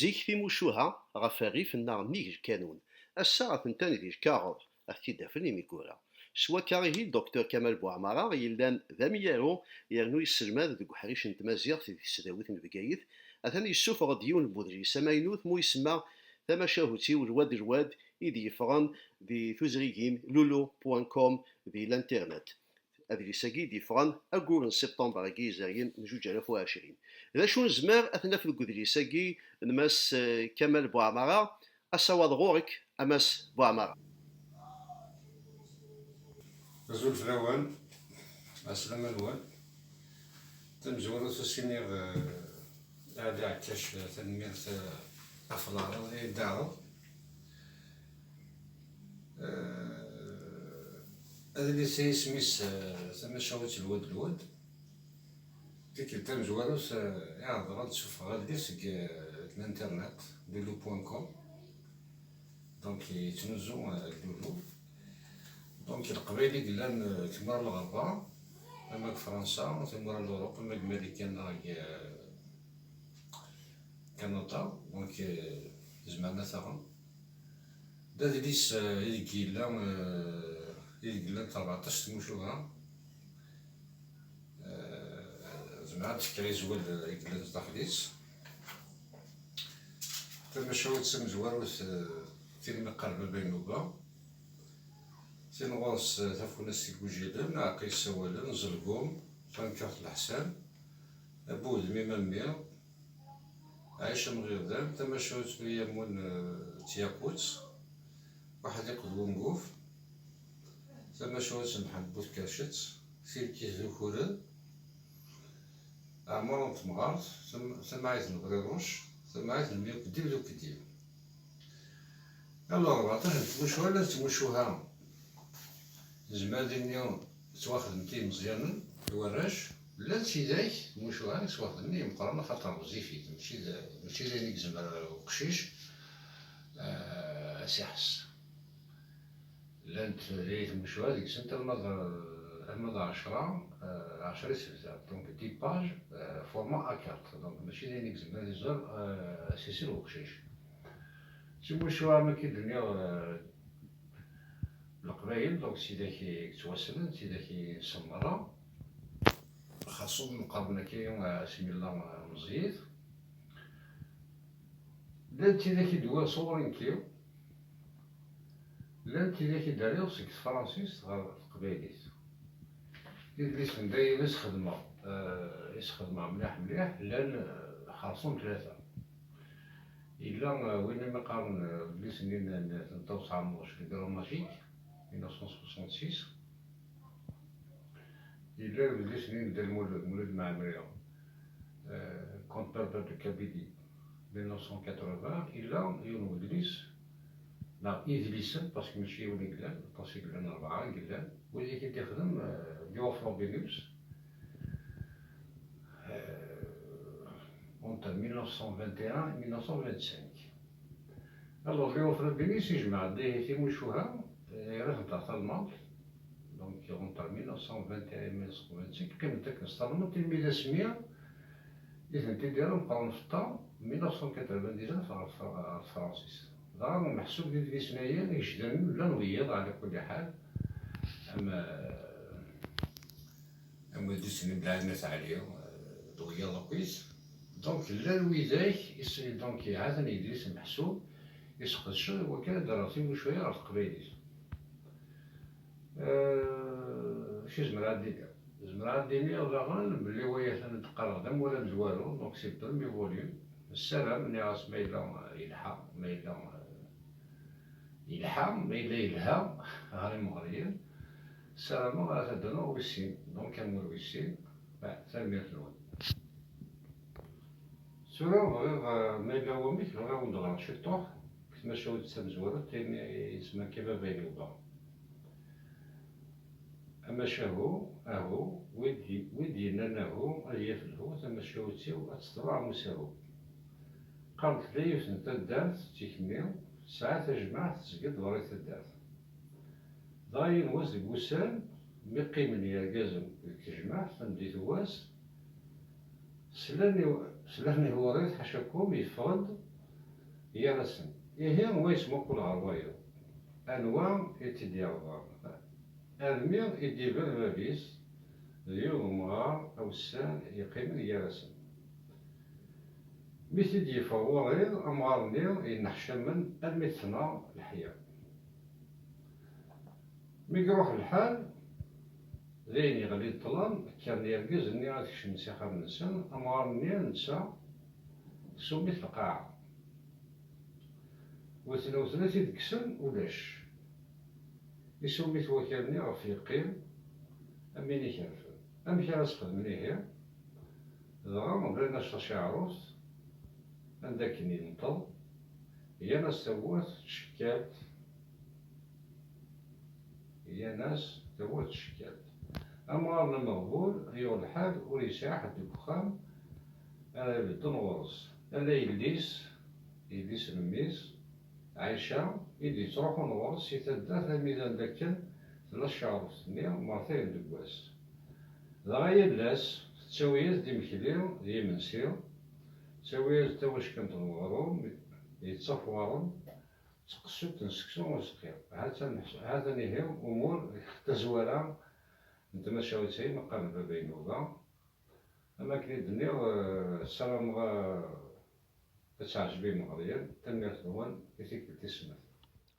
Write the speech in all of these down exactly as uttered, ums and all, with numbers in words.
Zik timucuha ɣef rrif neɣ nnig lkanun, ass-a atentan di lkaɣeḍ, ad t-id-afen imiggura. S wakka ihi Docteur Kamal Buɛmara yellan d amyaru yernu yesselmad deg uḥric n tmaziɣt di tesdawit n Bgayet, atan yessufeɣ-d yiwen n wedlis amaynut mu isemma Tamacahut-iw lwad lwad i d-yeffɣen di tuzrigin lulu point com di l'internet. Adlis-agi i d-yeffɣen aggur n siptember-agi yezrin n zuǧ alaf u ɛecrin. D acu nezmer ad t-naf deg udlis-agi n Mass eh, Kamal Buɛmara? Asawaḍ ɣur-k a Mass Buɛmara. Azul fell-awen, ɛeslama-nwen. Tamezwarut ad s-iniɣ eh, Ɛli Ɛekkac, tanemmirt eh, ɣef leɛraḍ i d-teɛreḍ. Eh, adlis-a isem-is eh, Tamacahut lwad lwad. Tikkelt tamezwarut eh, i ɛerḍeɣ ad d-ssuffɣeɣ adlis deg eh, deg l'internet, lulu point com. Donc yettnuzu eh, lulu. Donc leqbayel i yellan eh, timura n lɣerba, tama deg Fransa, timura n Lurup, ama deg Marikan neɣ deg eh, Kanada, donc eh, zemren ad t-aɣen. D adlis eh, ideg yella eh, ideg llant rbeɛṭac tmucuha. Eh, zemreɣ ad d-fkeɣ izwal eh, i yellan zdaxel-is. Tamacahut tamezwarut eh, tin mi qqar baba Inuba. Tin ɣur-s eh, tafunast igujilen, aɛeqqa yessawalen, zelgum, tankirt leḥsan, abudem imammi, Ɛic amɣidan, tamacahut n uyamun eh, d tyaqut, uḥdiq d wunguf, tamacahut n Mḥend bu tkercet, tilkit d ukured, aɛmur n temɣart, tam- tamɛayt n Briruc, tamɛayt n myukeddib d ukeddib. Alors, rbeɛṭac n tmucuha llant tmucuha, nezmer ad d-nini ttwaxedment i yimeẓyanen d warrac, llant tidak tmucuha i ttwaxedmen i yimeqqranen axaṭer ɣezzifit, mačči d mačči d ayen i yezmer uqcic eh, ad s-iḥess. Llant deg tmucuha deg-sent arma d arma d ɛecra eh, ɛecra isebtar, donc dix pages eh, format A quatre, donc mačči d ayen i yezmer ad iẓer eh, s isil uqcic. D timucuha am akken d-nniɣ eh, Leqbayel, donc d tidak i yettwassnen, d tidak i nessen merra. Xas ur nqerben akka asmi yella meẓẓiyit. Llant tidak i d-wwiɣ sɣur nekki, llant tidak i d-rriɣ seg tefransist ɣer teqbaylit. Idlisen d ayen i sxedmeɣ, eh, i sxedmeɣ mliḥ mliḥ, llan eh, xerṣum tlata. Yella eh, win i mi qqaren eh, udlis-nni n n- n Ṭawes Ɛemruc, Le Grand Magique, mille neuf cent soixante-six. Yella udlis-nni n Dda Lmulud, Mulud Mɛemmri, eh, Conte Berbère de Kabylie, mille neuf cent quatre-vingts. Yella yiwen n wedlis, neɣ idlisen, parce que mačči yiwen i yellan, aṭas i yellan, rebɛa i yellan, wid i t-id-ixdem eh, Léon Frobenius, euh, entre mille neuf cent vingt et un et mille neuf cent vingt-cinq. Alors, Léon Frobenius yejmeɛ-d timucuha, eh, yerra-tent ɣer talmant, donc entre mille neuf cent vingt et un et mille neuf cent vingt-cinq, qqiment akken s talmant, imi d asmi i tent-id-yerra meqqren f ṭṭam, mille neuf cent quatre-vingt-dix-neuf ɣer tefra- ɣer tefransist. Dɣa meḥsub d idlisen-ayi igejdanen llan wiyaḍ, ɛla kulli ḥal, am, am udlis-nni n Lɛali At Ɛli, eh, d wiyaḍ akkit. Donc llan widak, is- donc ha-t-an yidlisen meḥsub, i sqedceɣ i wakken ad d-rreɣ timucuha ɣer teqbaylit. Eh, acu zemreɣ ad d-iniɣ? Zemreɣ ad d-iniɣ daɣen belli waya atan ad d-qqareɣ d amur amezwaru, donc c'est le premier volume. Nessaram, nniɣ-as ma yella yelḥa, ma yella yelḥa, ma yella yelha ɣer imeɣriyen, ssarameɣ ad t-id-rnuɣ wis sin, donc amur wis sin. Bah, tanemmirt-nwen. Tura bɣiɣ, eh, ma yella wamek, bɣiɣ ad wen-d-ɣreɣ ciṭuḥ deg tmacahut tamezwarut, ayen i yesma Kibaba Yuba. Amacahu, ahu, wi d-, wi d-yennan ahu, ad yaf lhu, tamacahut-iw ad teṭṭef am usahu. Qqaren-d tella yiwet n taddart d tikemmi, tesɛa tajmaɛt tezga-d berra i taddart. Dɣa yiwen wass deg wussan, mi qqimen yergazen deg tejmaɛt tameddit n wass, slan i, slan i wuriḍ, ḥacakum, yeffeɣ-d Gar-asen. Ihi, wa yesmuqul ɣer wayeḍ. Anwa i tt-id-yerḍan? Armi i d-iban bab-is, d yiwen umɣar awessan yeqqimen gar-asen. Mi t-id-yeffeɣ wuṛiḍ, amɣar-nni yenneḥcamen armi t-tenɣa leḥya. Mi iruḥ lḥal, d ayen yeɣlin ṭṭlam, kkren yergazen-nni ad kecmen s ixxamen-nsen, amɣar-nni netta tsum-it lqaɛa. Wten wten ad t-id-kksen, ulac. Isum-it wakal-nni ɣef yeqqim, am win ikerfen. Amek ara s-xedmen ihi? Dɣa bran-as taceɛruft, anda akken yenṭeḍ, gan-as tawwurt tcekkalt, gan-as tawwurt tcekkalt. Amɣar n ameɣbun yuɣ lḥal ur yesɛi ḥedd deg uxxam ara ibedden ɣur-s, ala yelli-s, yelli-s n mmi-s, Ɛica, i d-yettruḥun ɣur-s si taddart armi d anda akken tella tceɛruft-nni mertayen deg wass. Dɣa yal ass, tettawi-yas-d imekli d yimensi, tettawi-yas-d tawackant n weɣrum yettafwaren d tqessult n seksu useqqi. Ha-tt-an, ha-t-an ihi umur deg tazwara n tmacahut-agi, ma qqaren Baba Inuba. Am akken i d-nniɣ, eh, ssarameɣ, eh, ad teɛjeb i yimeɣriyen. Tanemmirt-nwen i tikkelt tis snat.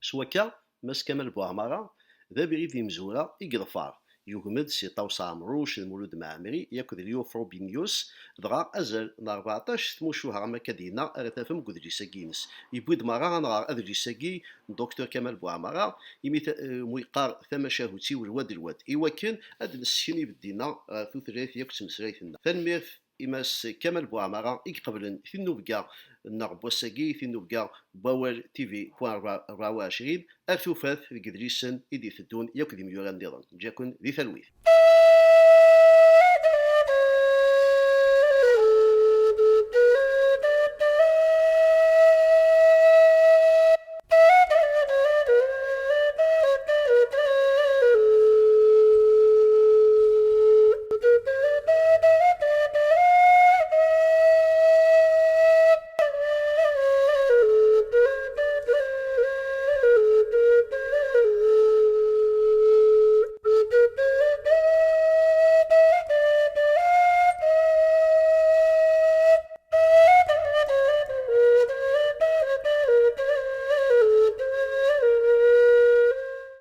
S wakka, Mass Kamal Buɛmara d abrid imezwura i yeḍfer, yugem-d si Ṭawes Ɛemruc d Mulud Mɛemmri yakk d Leo Frobenius, dɣa azal n rbeɛṭac tmucuha, am akka d-yenna, ara tafem deg udlis-agi-ines. Yewwi-d merra ad nɣer adlis-agi n Docteur Kamal Buɛmara, imi ta-, eh, mu yeqqar tamacahut-iw lwad lwad, i wakken ad d-nessken ibeddi-nneɣ ɣer tutlayt yakk d tmeslayt-nneɣ. Tanemmirt i Mass Kamal Buɛmara i iqeblen tinnubga-nneɣ n wass-agi, tinnubga n Wawal T V point rebɛa u ɛecrin, ar tufat deg yidlisen i d-iteddun yakk d imyura nniḍen. Ǧǧiɣ-ken di talwit.